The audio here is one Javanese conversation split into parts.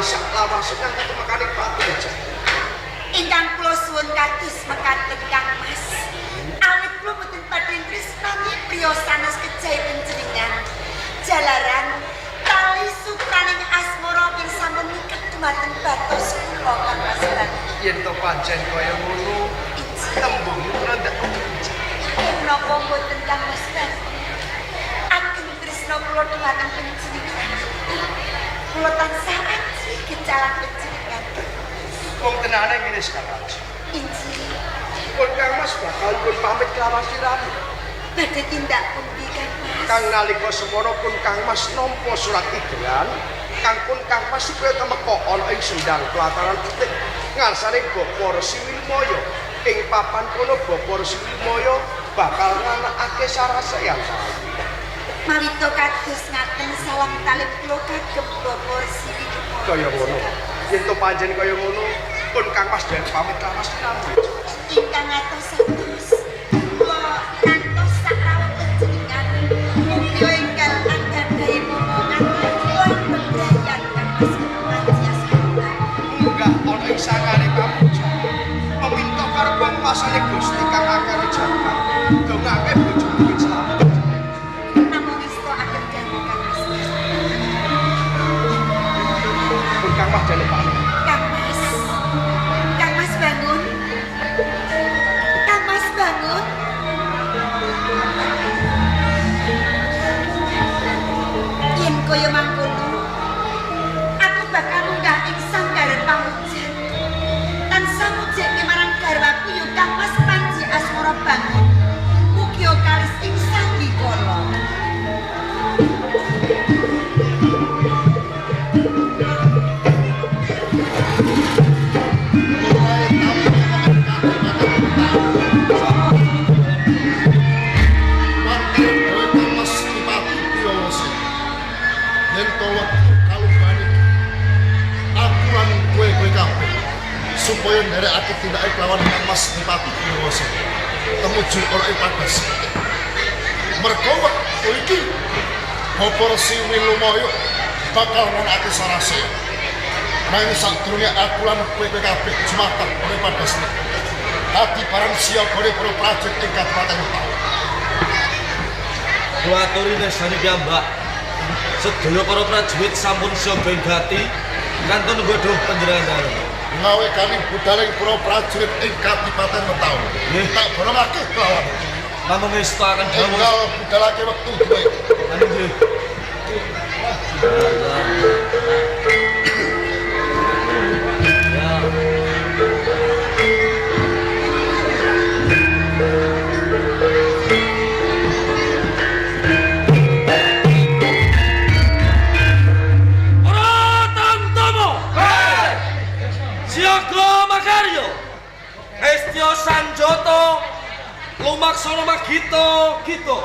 sak lawase nganti tumekane pati. Ingkang kula suwun kados mekaten Kang Mas. Awit kula boten padhe tresnani priya sanes kejawi panjenengan. Jalaran tali sutraning asmara ping sampun miket dumateng batos kula Kang Mas Bangun. Yen to pancen kaya ngono, tembung ndak kepuncak. Menapa mboten Kang Mas Bangun? Ageng tresna kula dumateng panjenengan. Kula tansah aji kecalan panjenengan. Wong tenane ngene sekarang. Injih. Pun Kang Mas bakal pun pamit kelawan siramu. Badhe tindak pundi Kang Mas? Kang nalika semono pun Kang Mas nampa surat idean, kang pun Kang Mas supaya temeka ana ing sendang pelataran putih ngarsane Bapak Resi Wilmaya. Ing papan kono Bapak Resi Wilmaya bakal nganakake sarasehan. Mawita kados ngaten salam talib kula kagem Bapak Resi Wilmaya. Kaya ngono. Yen to pancen kaya ngono, pun Kang Mas den pamit kelawan siramu. Ingkang atos-atos kula ngantos sak rawuh panjenengan mugi enggal anggadhahi momongan lan bebrayan Kang Mas Panji Asmara. Munggah ana ing sangane pamuja. Meminta karo panguwasane Gusti kang akeh jagat. Dongake bojomu ben slamet. Namung isto ageng dangu Kang Mas. Pun Kang Mas jaluk pamit. Kang Mas. Kang Mas bangun. Kang Mas bangun. Yen kaya mangkono, aku bakal munggah ing sanggar pamujan. Tansah mujeke marang garwaku ya Kang Mas Panji Asmara Bangun. Mugi kalis ing sanggikala. Supaya nderekake tindake kelawan Kang Mas Dipati Priyawasa tumuju ana ing padas. Merga wektu iki Bapak Resi Wilumaya bakal nganakake sarasehan. Nanging sadurunge aku lan kowe-kowe kabeh jumateng ana ing padas. Dadi barang siagane para prajurit ing Kabupaten Wetan. Kula aturi nesani piyambak. Sedaya para prajurit sampun siaga ing gati kantun nggodhoh panjenengan dalem. Ngawekani budaling para prajurit ing Kadipaten Wetan. Tak borongake kelawan. Namung ngestakaken dawuh. Enggal budalake wektu dhewe. Nggih. Ya. Ora tamtomo. Siaga makarya. Estya Sanjata lumaksana magita gita.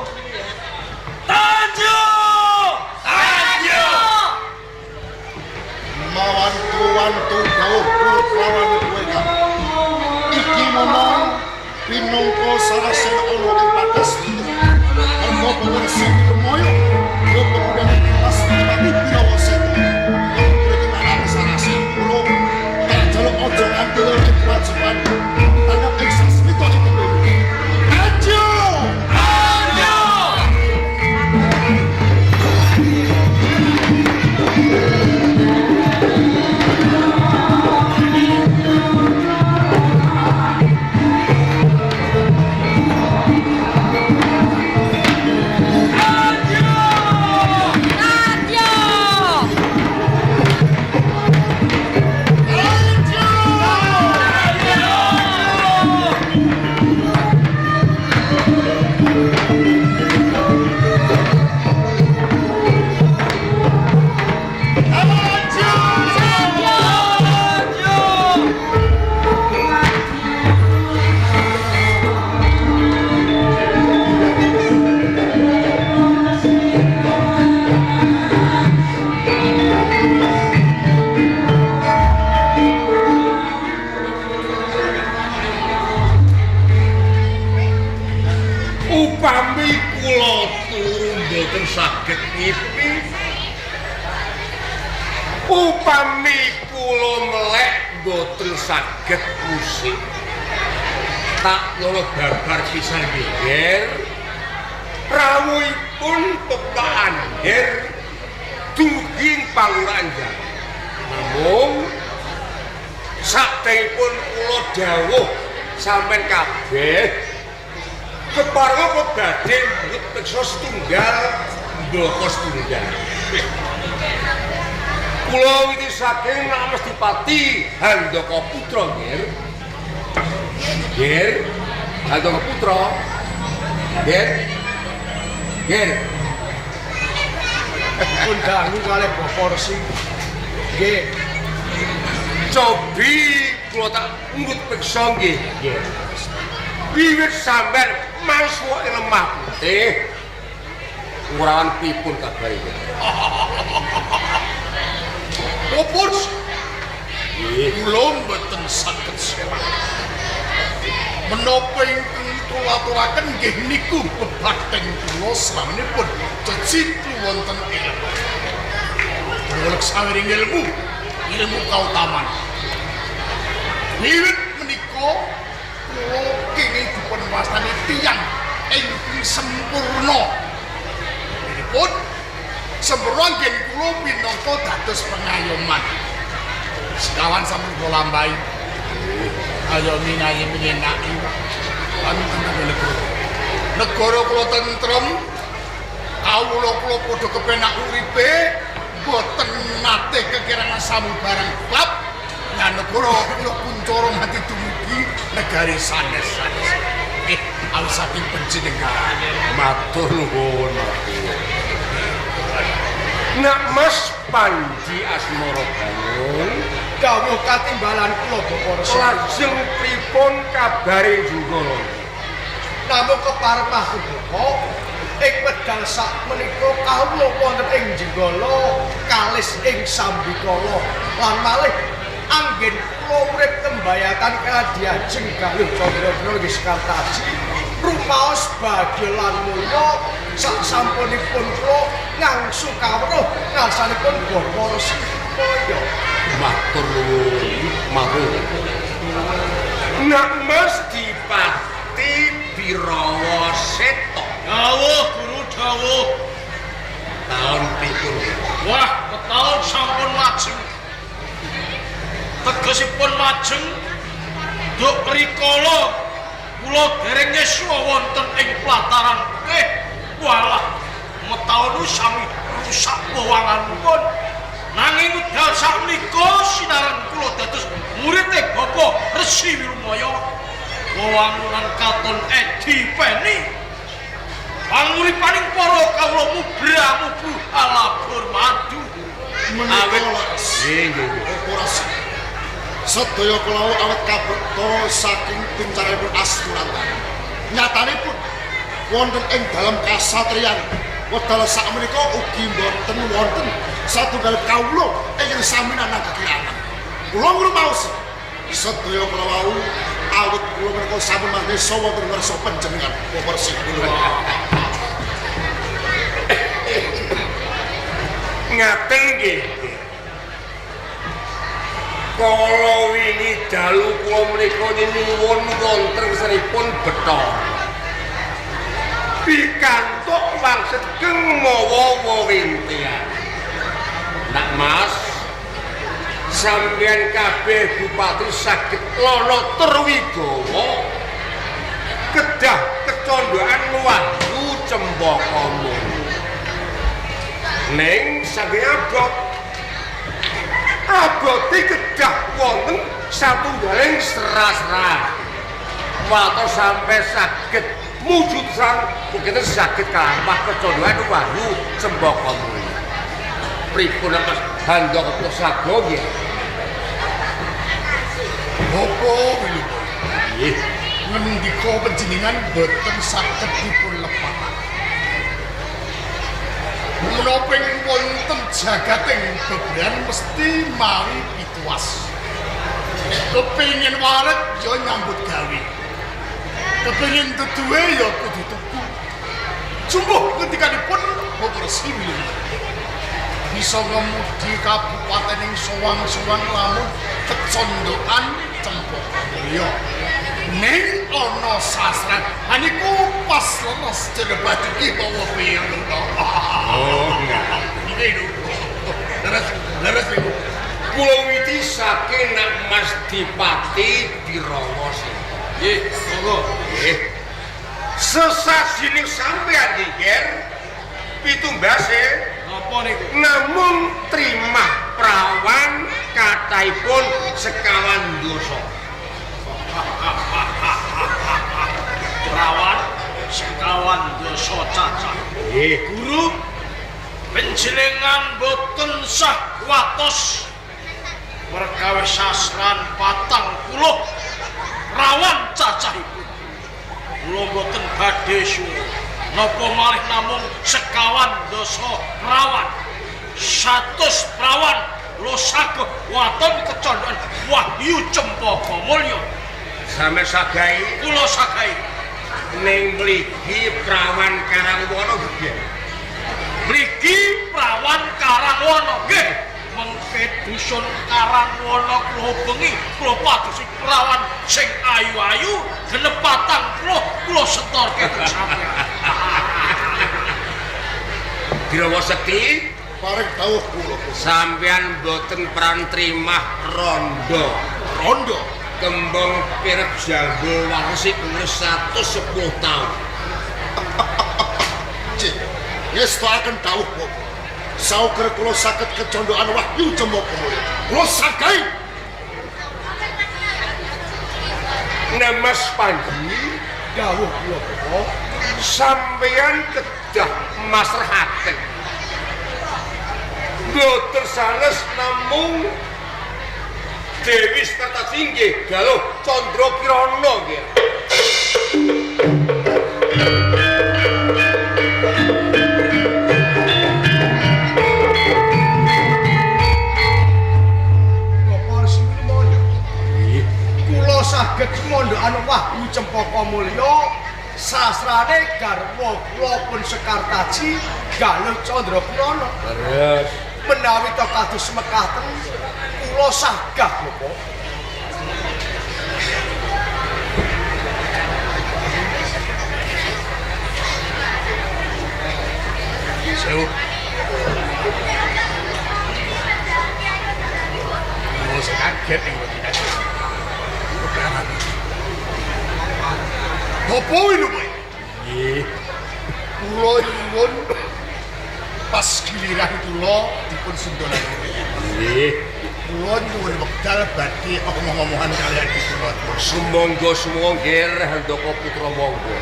Tanjo! Tanjo! Mawantu-wantu dawuh kula kelawan kowe kabeh. Iki momong pinangka sarasen ana ing padas. Merga Bapak Resi Wilmaya ya pemudane Mas Dipati Priyawasa. Ngriki marang sarasen kula tak jaluk aja nganti ing kewajiban tanggap ing sasmita ing tembe. Ajo! Tanjo! Upami kula turu mboten saged ngipi. Upami kula melek mboten saged musik. Tak loro babar pisan nggih. Rawuhipun pepahan nger dumugi Palurahan Jawa. Namung sakderengipun kula dawuh sampeyan kabeh kepareng apa badhe mbut peksa setunggal mbaka setunggal. Kula witi saking Namestipati Handaka Putra nggih. Nggih, Handaka Putra. Nggih. Nggih. Pun dangu kalih Bapak Resi. Nggih. Cobi kula tak ngut peksa nggih. Nggih. Wiwit sampeyan mangsuwa ing lemah putih. Ngurawan pripun kabare? Bapak Nggih. kula mboten saged selak. Menapa ingkang kula aturaken nggih niku bebaten kula slaminipun cecitu wonten ing lemah. Kula sawiring ilmu, ilmu kautaman. Wiwit menika kula kenging dipun wastani tiyang ingkang sempurna. Pun sempurna nggih kula minangka dados pengayoman. Sekawan sampun kula lampahi. Ayomi ngayemi ngenaki kami tentang negara. Negara kula tentrem, kawula kula padha kepenak uripe, boten nate kekirangan samubarang bab. Lan negara kula kuncara nganti dumugi negari sanes-sanes. Awit saking panjenengan. Matur nuwun, matur. Nak Mas Panji Asmara Bangun, Dawuh katimbalan kula Bapak Resi. Lajeng pripun kabare Jenggala? Namung kepareng Bapak ing wedal sak menika kawula wonten ing Jenggala kalis ing sambikala lan malih anggen kula urip tembayatan kala diajeng Galuh Candra nggih Sekartaji rumaos bagya lan mulya sak sampunipun kula ngangsu kawruh ngarsanipun Bapak Resi Maya. Matur nuwun, matur. Nak Mas Dipati Birawa Seta. Dawuh guru dawuh. Taun pripun? Wah, metaun sampun majeng. Tegesipun majeng duk rikala kula dereng yuswa wonten ing plataran putih. Walah, metaun sami rusak wewanganipun. Nanging wekdal sakmenika sinareng kula dados muride Bapak Resi Wirumaya. Wewangunan katon edi peni. Panguripaning para kawula mubra-mubru alabur madu. Menika Awit leres. Nggih, nggih, nggih. Bapak Resi. Sedaya kula awet kabekta saking pincaranipun Asturanta. Nyatanipun wonten ing dalem kasatriyan wekdal sakmenika ugi mboten wonten satunggal kawula ingkang sami nanang kekirangan. Kula ngrumaosi sedaya kula wau awit kula menika sampun manggesa wonten ngarsa panjenengan Bapak Resi. Ngaten nggih. Kala wingi dalu kula menika nyuwun wonten ngarsanipun Bathara. Pikantuk wangsit keng mawa wewintian. Nak Mas, sampeyan kabeh bupati saged lana terwibawa kedah kecondhokan wahyu cempaka mulya. Ning saking abot abote kedah wonten satunggaling sera-sera. Wato sampe saged mujud sang mungkin saged kalampah kecondhokan wahyu cempaka mulya. Pripun Mas Handaka Prasaga nggih? Bapak Wiluyo, Nggih. ngendika panjenengan boten saged dipun lepataken. Menapa ing wonten jagating bebrayan mesti mawi pituas. Kepingin wareg ya nyambut gawe. Kepingin duwe ya kudu tuku. Jumbuh ngendikanipun Bapak Resi Wiluyo. Bisa ngemudi kabupaten ing sowang-sowang lamun kecondokan Cempaka Mulya. Ning ana sasran aniku pas lemes jero bajuki bawa piye lho. Oh, nggih. Leres leres niku. Kula witi saking nak Mas Dipati Dirawa Seta. Nggih, monggo. Nggih. Sesasining sampeyan nggih, Ger. Pitumbase Napa niku? Namung trimah prawan kathahipun sekawan dasa. Prawan sekawan dasa cacah. Nggih. Guru panjenengan boten sah watos perkawis sasran 40 prawan cacahipun. Kula boten badhe suwa. Napa malih namung sekawan dasa prawan. 100 prawan kula saged waton kecondhoan Wahyu Cempaka Mulya. Sampe sagai Kula sagai ning mligi prawan Karangwana nggih. Mligi prawan Karangwana nggih. Mengke dusun Karangwana kula bengi kula padosi prawan sing ayu-ayu genep 40 kula setorke teng sampeyan. Dirawa Sekti Paring dawuh kula. Sampeyan boten pran trimah rondo. Rondo Kembang pirek jambul warsi umur 110 tahun. Cih, ngestakaken dawuh Bapak. Sauger kula saged kecondhokan Wahyu Cempaka Mulya. Kula sagai. Nah Mas Panji, Dawuh kula Bapak. Sampeyan kedah masrahaken. Boten sanes namung Dewi Sekartaji nggih Galuh Candra Kirana nggih. Bapak Resi Wilmaya. Nggih. Kula saged mondhokan Wahyu Cempaka Mulya sasrane garwa kula pun Sekartaji Galuh Candra Kirana. Leres. Menawi ta kados mekaten kula sagah Bapak. Sewu. Kula kaget ing wedi kaget. Bapak lho, Nggih. Kula nyuwun pas giliran kula dipun sundholaken. Nggih. Kula nyuwun wekdal badhe omong-omongan kaliyan kula. Sumangga sumangga Ger Handaka Putra monggo.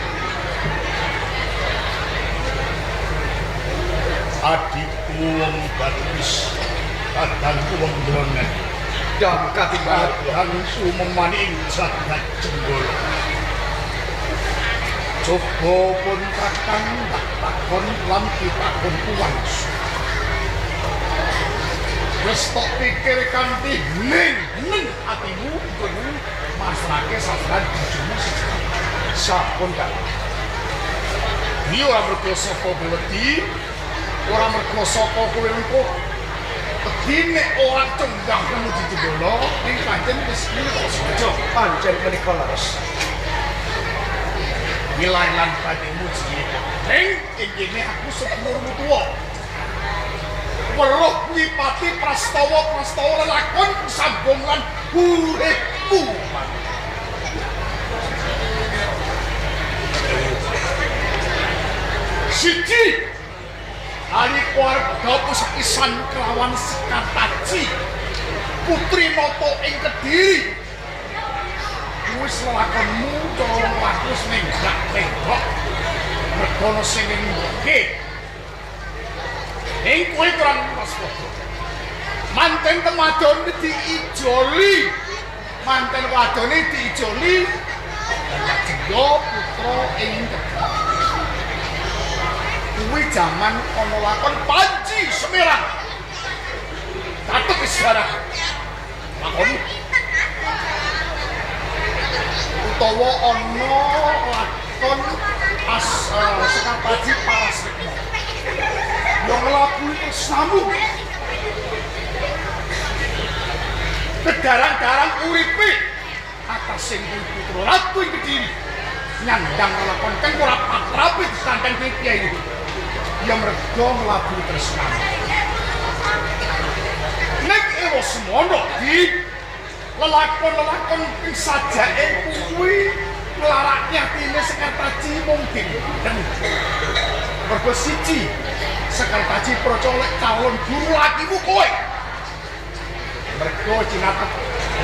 Adikku wong Batwis, kadangku wong Dronen. Dam katimbalan kula. Kadang sumemani ing jagat Jenggala. Coba pun kakang tak takon lan pitakon kuwangsu. Wis tok pikir kanthi hening, hening atimu kowe masrahke sasran bojomu siji. Sampun Kang. Iki ora mergo saka kowe wedi, ora mergo saka kowe engko wedi nek ora cenggah nemu di Jenggala, ning pancen wis menika saja. Pancen menika leres. Wilayah lan batinmu jenenge. Ning ing kene aku sepulurmu tuwa. Weruh nyipati prastawa-prastawa lelakon sambung lan uripmu. Siji nalika arep gawuh sepisan kelawan Sekartaji putri nata ing Kediri. Wis lelakonmu cara laku wis nenggak-nenggok mergo ana sing ngenggoke. Ing kowe kurang waspada. Manten temadone diijoli. Manten wadone diijoli. Jenggo putra ing Kediri. Kuwi jaman ana lakon Panji Semirang. Catet sejarah. Lakon utawa ana lakon as Sekartaji Parasrikma. Yang nglakuhi tresnamu. Kedarang-darang uripe atas sing putra ratu ing Kediri. Nyandang lelakon kang ora patrape disandang dening kiai iki. Ya mergo nglaburi tresnan. Nek ewa semono di lelakon-lelakon ing sajake kuwi nglarake atine Sekartaji mung gendeng. Mergo siji Sekartaji percaya lek calon guru lakimu kowe. Mergo cinatep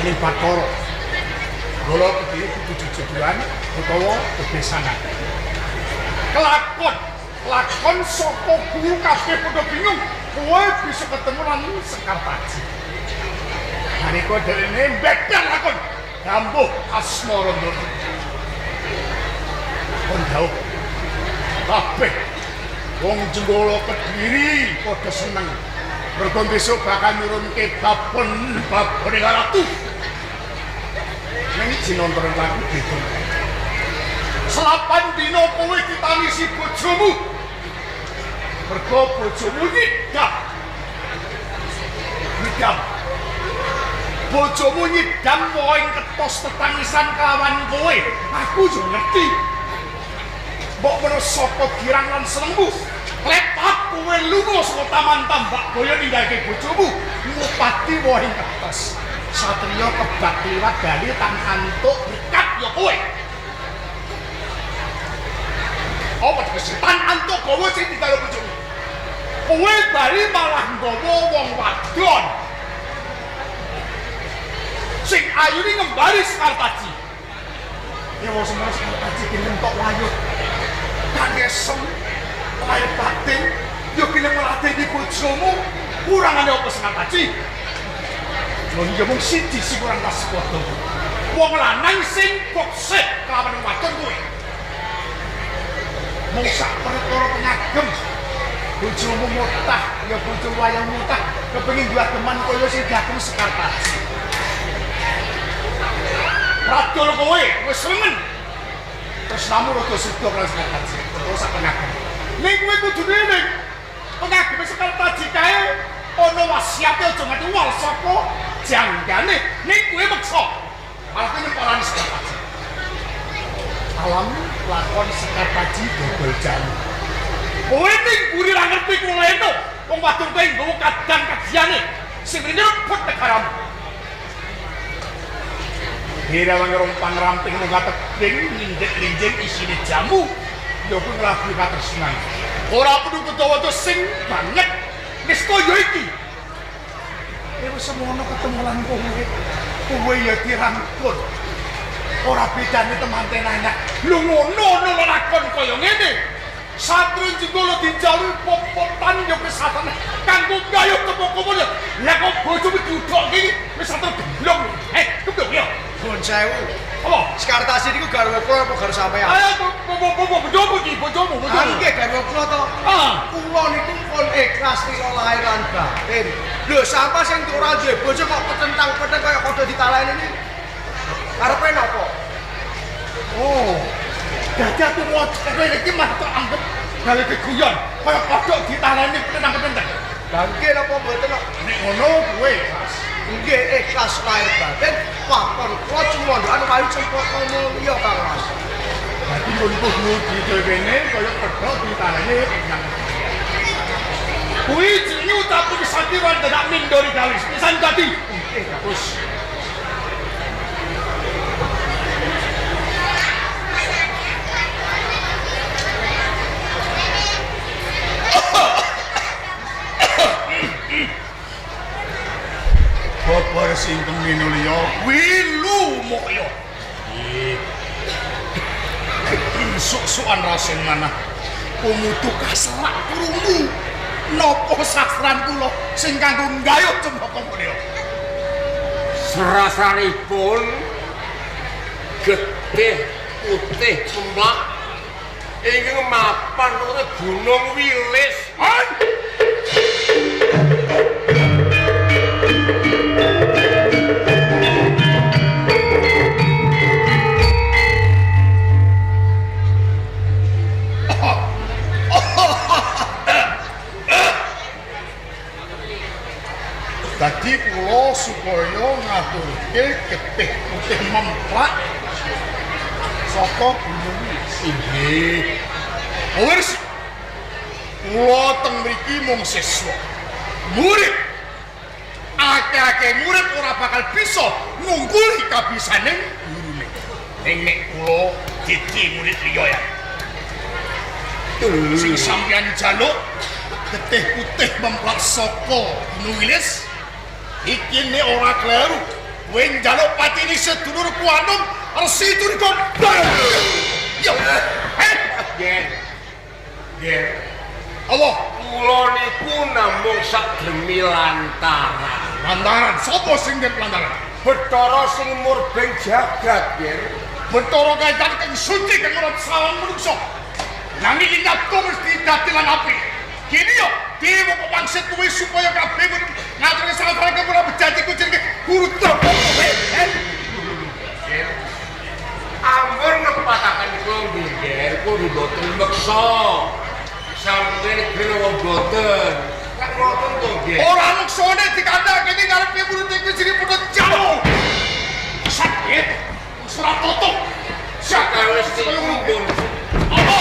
ning Bathara. Gola Kediri kudu jujuran utawa bebesanan. Kelakon, lakon saka guru kabeh padha bingung, kowe bisa ketemu lan Sekartaji. Nalika dheweke mbedal lakon Gambuh Asmarandana. Kon dhaup kabeh wong Jenggala Kediri padha seneng. Mergo besok bakal nurunke babon babone ratu. Ning jinontoran lagu beda. Selapan dina kowe ditangisi bojomu. Mergo bojomu nyidam. Nyidam. Bojomu nyidam woing ketos tetangisan kelawan kowe. Aku yo ngerti. Mbok menawa saka girang lan senengmu, klepat kowe lunga saka Taman Tambak Boyo ninggalke bojomu, ngupati woing ketos. Satriya kebak liwat bali tan antuk berkat ya kowe. Apa tegese tan antuk gawa sing dijaluk bojomu? Kowe bali malah nggawa wong wadon. Sing ayune ngembali Sekartaji. Ya wong semono Sekartaji ki entuk wayut. Kangesem lahir batin yo gelem ngladeni bojomu, kurangane apa Sekartaji? Lho ya mung siji sing kurang kaspadha. Wong lanang sing boksek kelawan wadon kuwi. Mung sak perkara pengagem. Bojomu mutah, ya bojo wayang mutah, kepengin duwe ageman kaya sing diagem Sekartaji. Radul kowe wis rengen. Tresnamu rada suda karo Sekartaji, perkara sak pengagem. Ning kowe kudune ning pengageme Sekartaji kae ana wasiate aja nganti wal saka janggane, ning kowe meksa. Malah kowe nyemporani Sekartaji. Alam lakon Sekartaji dodol jamu. Kowe ning mburi ra ngerti kuleno, wong wadon kowe nggawa kadang kajiane sing nyebut negaramu. Direwangi rompang ramping munggah tebing ninjek-ninjek isine jamu ya kuwi nglabui katresnan. Ora perlu kedawa sing banget nista ya iki. Wis semono ketemu lan kowe. Kowe ya dirangkul. Ora bedane temanten anak. Lho ngono ana lelakon kaya ngene. Satru Jenggala dijaluki popotan ya kesatan kanggo gayuh tepoko mulya. Lah kok bojomu duduk iki wis satru gemblong. Gemblong ya. Nuwun sewu. Apa? Sekartaji niku garwa kula apa garwa sampeyan? Ayo bojomu iki, bojomu, bojomu. Nggih garwa kula to. Ah, kula niku pun ikhlas lila lahir lan batin. Lho sapa sing ora duwe bojo kok petentang-peteng kaya kodho ditaleni ini? Karepe napa? Oh. Dadi aku waca iki mah tok anggep gawe geguyon kaya kodhok ditaleni petentang-petentang. Lah nggih napa mboten kok? Nek ngono kowe ikhlas. Nggih ikhlas lahir batin, pakon kula cumandhane wayu cempaka mulya Kang Mas. Dadi nggonku dhewe kene kaya kodhok ditaleni petentang. Kuwi jenenge ucapan santiwan dadak mindori garis. Pisan dadi. Nggih, terus. Babar sing minulya wilu moyo. Sok-sokan rasen manah pumutu kaserak krungu napa sasran kula sing kanggo nggayuh cempaka mulya. Serasanipun getih putih cemplak ingkang mapan wonten Gunung Wilis. Dadi kula supaya ngaturke getih putih memplak saka Gunung Wilis. Inggih. Wis kula teng mriki mung siswa. Murid. Akeh-akeh murid ora bakal bisa ngungguli kabisaning gurune. Ning nek kula dadi murid liya ya. Sing sampeyan jaluk getih putih memplak saka Gunung Wilis iki nek ora kleru kowe njaluk patini sedulurku Anum Resi Durga. Yo. Eh, Nggih. Nggih. Allah, Kula niku namung sak dremi lantaran. Lantaran sapa sing nget lantaran? Bathara sing murbeng jagat, Ger. Bathara kaitan kang suci kang ora sawang manungsa. Nanging nyata mesti dadi lan apik. Kini yo dewa pepangsit kuwi supaya kabeh ngaturke salah-salah kang ora bejaji ku jenenge guru Trapa. Ger. Ampun ngepataken kula nggih, Ger. Kula mboten meksa. Sampeyan gelem apa mboten? Kak ngoten to, nggih. Ora meksane dikandhake iki karepe murid iki jenenge padha jauh. Sakit. Surat tutup. Sakawis niku pun Apa?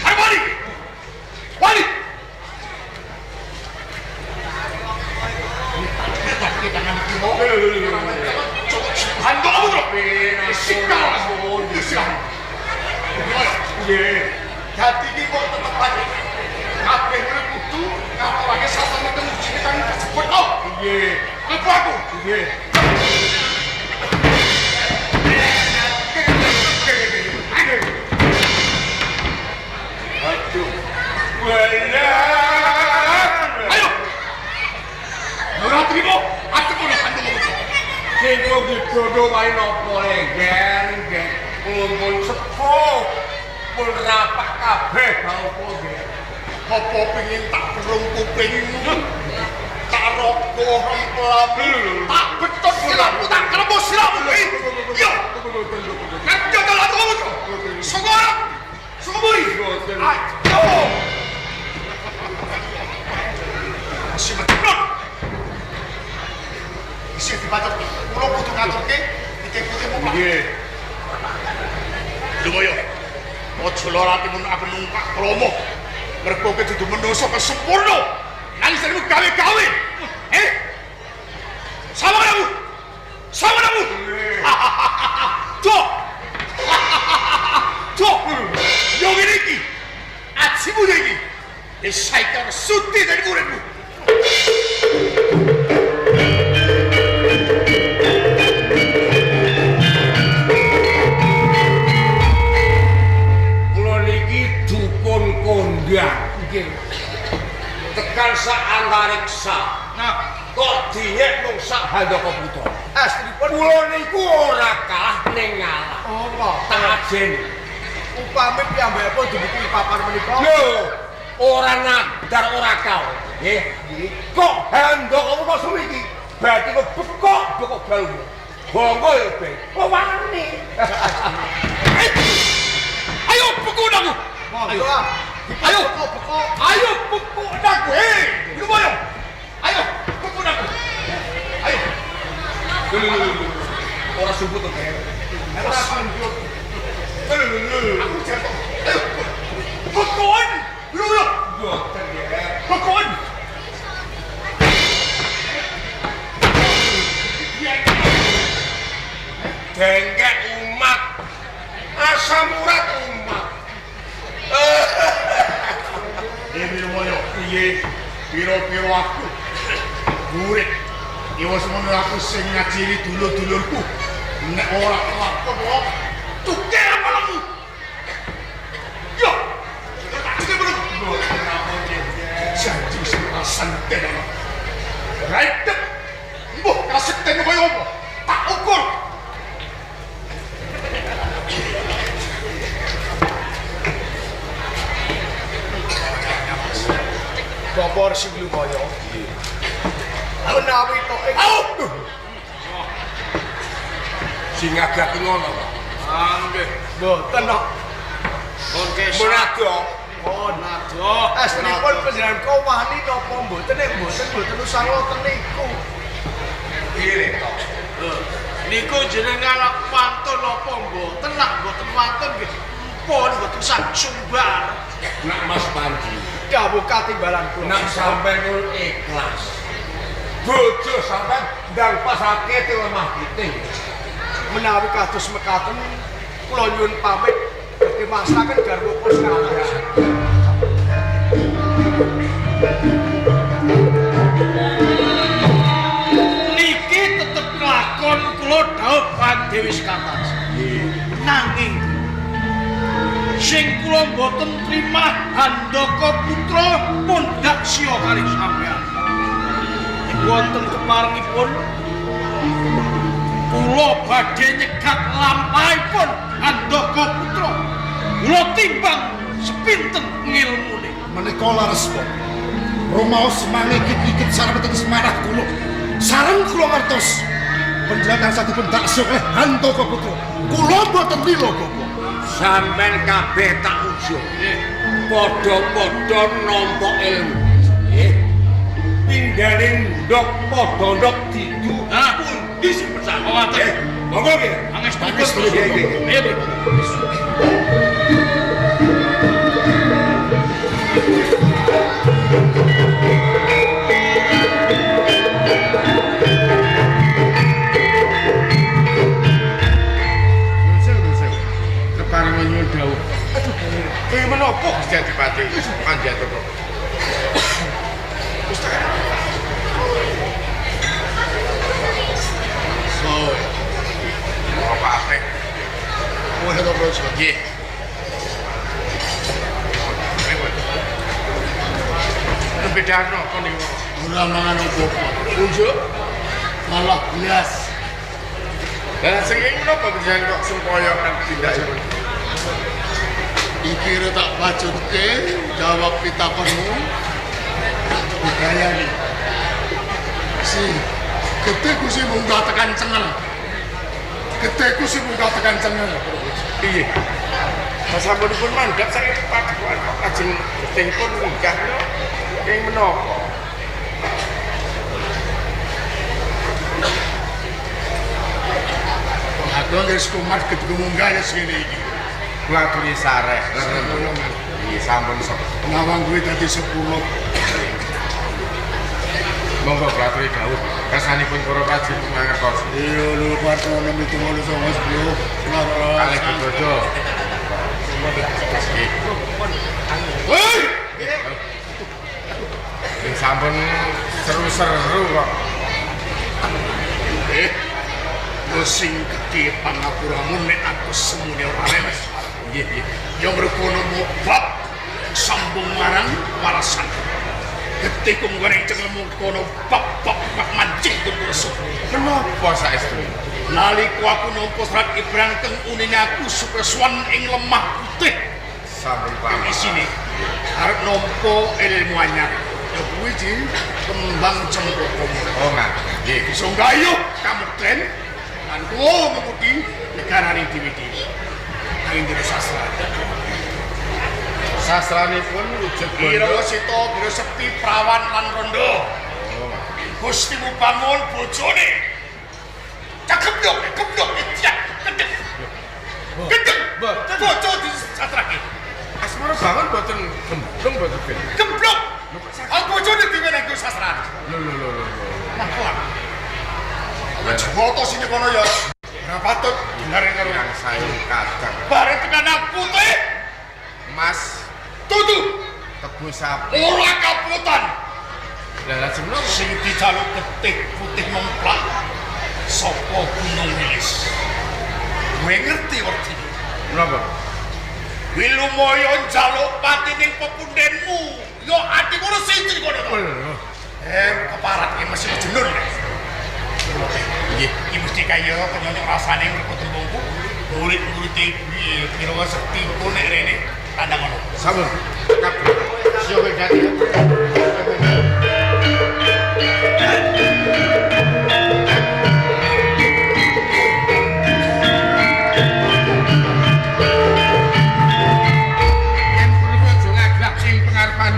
Ayo balik. Balik. Handuk kamu terus. Sikal. Sikal. Nggih. Dadi iki kok tetep aja. Kabeh murid kudu ngaturake satemene wujine kang kasebut. Oh, Nggih. mlebu aku. Nggih. Aduh. Walah. Ayo. Ora trimo, adep ora handuk kamu. Sing kula dibondo wae napa le, Ger, Ger. Kula pun sepuh. Pun rapak kabeh bau kula, Ger. Apa pengin tak perung kupingmu? Tak rogo rempelamu, tak betot silamu, tak kremo silamu. Yo. Kerja dalam kamu tuh. Sogora. Sogori. Ayo. Masih betul. Isih dibacok. Kula kudu ngaturke putih-putih muplak. Nggih. Lumayan. Aja lara atimu aku numpak kromo. Mergo kowe dudu menungso kesempurna. Nanging saremu gawe-gawe. Eh? Sama kamu. Sama kamu. Cok. Cok. Yo ngene iki. Ajimu iki. Wis saiki ora sudi dadi muridmu. Kula niki dukun kondang. Nggih. Tekan sak antariksa. Nah, Kok dinyek mung sak handaka putra. Aslinipun Kula niku ora kalah ning ngalah. apa? Tak ajeni. Upami piyambakipun dumugi papan menika. Lho, ora nadar ora kau. Nggih. Kok handaka kok suwi iki? Berarti kok bekok-bekok baumu. Bongko ya, Beng. Kok wani? Ayo pukul aku. Monggo. ah. Ayo. Beko-beko. Ayo pukul aku. Hei, Lumayan. Ayo pukul aku. Ayo. Lho, lho, lho, lho. Ora sumput to, Beng. Ora sanggup. Aku jatuh. Ayo. Pukul. Lumayan. Mboten, ya. Pukul. Dengkek umat. Asam urat umat. Ini Lumayan. Piye? Piro-piro aku. Murid. Iwa semono aku sing ngajiri dulur-dulurku. Nek ora kelakon kok tuker apa lemu. Yo. Tak tuker belum. Mboten ampun, nggih. Janji sing santen. Raidep. Mbuh kasekten kaya apa? Tak ukur. Bapak Resi Lumaya. Menawi to ing Au. Sing ngagati ngono. Ah, nggih. mboten kok. Pun kesah. Menado. Pun. Aduh. Saestunipun panjenengan kok wani napa mboten nek mboten mboten usah ngoten niku. Piye to? Niku jenengan wantun napa mboten? Nak mboten wantun nggih pun mboten usah sumbar. Nak Mas Panji, Dawuh katimbalan kula. nak sampean niku ikhlas. Bojo sampean ndang pasake teng lemah putih. Menawi kados mekaten kula nyuwun pamit badhe masrahaken garwa kula sekarang. Niki tetep kelakon kula dhawuh Dewi Sekatas. Nanging sing kula mboten trima Handaka putra pun dak siya kalih sampeyan. Wonten keparengipun kula badhe nyegat lampahipun Handaka putra. Kula timbang sepinten ngilmune. Menika laras Bapak. Rumaos mangikit-ikit sareng tetes marah kula. Sareng kula ngertos panjenengan tansah dipun daksa kalih Handaka putra. Kula mboten lila Bapak. Sampeyan kabeh tak ujo. Padha-padha nampa ilmu. Nggih. Pinggane ndok padha ndok didu pundi sing pecah. Oh, ngoten. Monggo nggih. Pangestu. Nggih, nggih, nggih. Ayo, Dik. Nuwun sewu, nuwun sewu. Kepareng nyuwun dawuh. Aduh, menapa Gusti Adipati Panjataka? So, Apa apik? kowe to Bro. Nggih. Nembe dahar napa niku? Ora mangan apa-apa. Unjuk. Malah blas. Lah sing ing menapa panjenengan kok sempoyongan tindakipun? Iki ora tak bacutke jawab pitakonmu. Budayane. Si geteku sing munggah tekan cengel. Geteku sing munggah tekan cengel. Piye? Sasampunipun mandhap saking padepokan kok lajeng getihipun munggah ing menapa? Aku anggere kumat geteku munggah ya sing ngene iki. Kula aturi sareh. Nggih, sampun sok. Nawang kuwi dadi 10. Monggo kula aturi dawuh. Kersanipun para prajurit mangertos. Iya lho kuarto 6 7 8 9 10 Kalih bedodo. Nggih. Hei! Nggih, sampun seru-seru kok. Sing gedhe pangapuramu nek aku semune ora lemes. Nggih, nggih. Ya merkono bab sambung marang warasan. Getihku nggone cengelmu kono bab bab bab mancing kurusuh. Menapa saestu? Nalika aku nampa serat Ibrang teng unine aku supaya sowan ing lemah putih Sampun ing paham. isine. Arep nampa ilmu anyar. Ya kuwi di kembang cempaka. Oh, ngaten. Nggih. Bisa gayuh kamukten lan kuwo ngemudi negarane dhewe-dhewe. Nanging jero sastra. Sasranipun wujud Kira bondo. Sita, Kira Sekti, Prawan lan Rondo. Oh, ngaten. Gustimu bangun bojone. Cakep dong, gemblok, ijak, gendeng. Gendeng. Bojo disatrake. Asmara bangun boten gemblung boten ben. Gemblok. Aku bojone diwenehke sastra. Lho lho lho lho. Mangkoan. Wis foto sini kono ya. Ora patut ginare karo Yang sayu kadang. bareng tekan aku teh Mas tutu tebu sapi. ora kaputan Lah lajeng menapa? sing dijaluk getih putih memplak saka Gunung Wilis. Kowe ngerti werdi? Menapa? Wilumoyo njaluk pati ning pepundenmu. Yo atiku resi kono to. Keparat iki mesti jenur. Nggih. Iki mesti kaya kenyonyok rasane mergo tembungku. Murid-muride piye kira sekti ku nek rene tandang ngono. Sampun. Kabeh. Siyo kowe gati. Yen perlu aja ngaglak ing pengarepan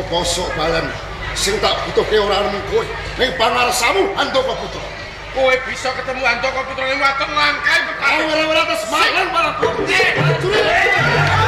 Bosok balen sing tak butuhke ora mung kowe, ning pangarsamu Handaka Putra. Kowe bisa ketemu Handaka Putra ning waton langkai Ayo ora-ora atas main para bukti. Prajurit.